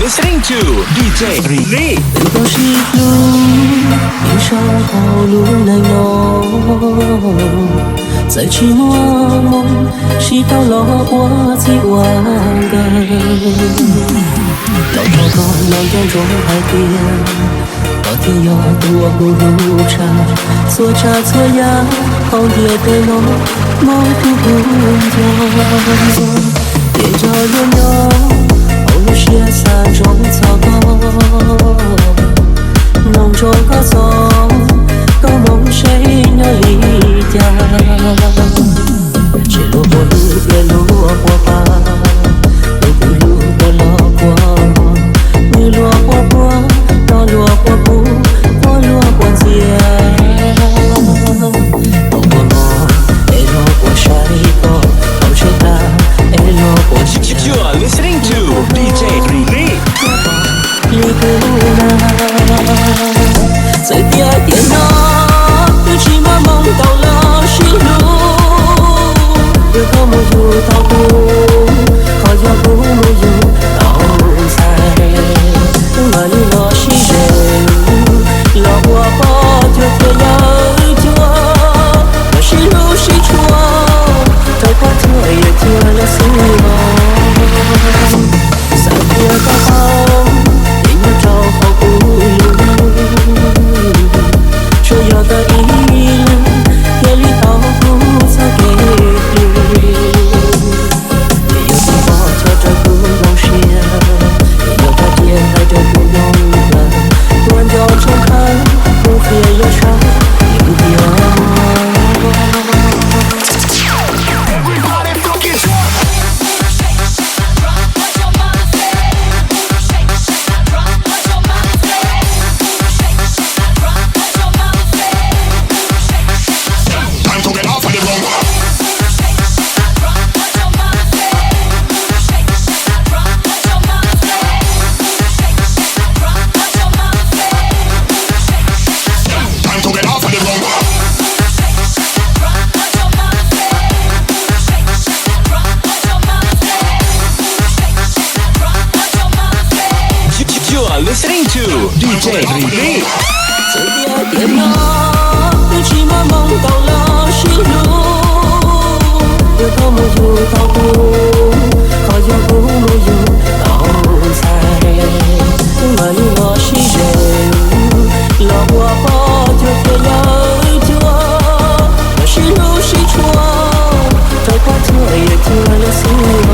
Listening to D J Ri Li. Wb tau sib hlub ib zaug hauv lub neej no, txawm tsis muaj moo, sib tau los ua txij ua nkawm. Los thov koj los nco ntsoov hais tias koj thiaj yog tus uas kuv hlub tshaj txhua tsav txhua yam hauv ntiaj teb no, mob hlub kuv nco. Ces nco nco nco hauv lub siab xav ntsoov txog koj, mloog ntsoov koj txoj koob hmoov seb nyob li cas. Seb luag puas hlub thiab luag puas pab, tus twg hlub puas los puas, nws luag puas puag, no luag puas puag, puag luag puas ntxias. Luag puas mob es luag puas saib koj, tau tsheej tag es luag puas ntxias. You're listening to D J Ri Li. Li kuv na, txawm tias tiam no twb tsis muaj moo tau los sib hlub, yog koj mus yug tau kuv, ho yog kuv mus yug tau ntxhais, wb mam li los sib ze, los ua poj cuag thiab yawm cuag, los sib hlub sib tshua rau poj cuag yawm cuag lawm xwb los. Xav tias koj tau, es nyob rau hauv kuv lub, tsuas yog koj ib leeg thiaj li tau kuv txoj kev hlub. Es yog tus poj cuag rau kuv zoo siab, es yog koj cia hais rau kuv zoo plaws, ua nco tshaj qhov kuv qhia yuav saib lwm tiam. You're listening to D J Ri Li. Txawm tias tiam no twb tsis muaj moo tau los sib hlub, yog koj mus yug tau kuv, ho yog kuv mus yug tau ntxhais, wb mam li los sib ze, los ua poj cuag thiab yawm cuag, los sib hlub sib tshua rau poj cuag yawm cuag lawm xwb.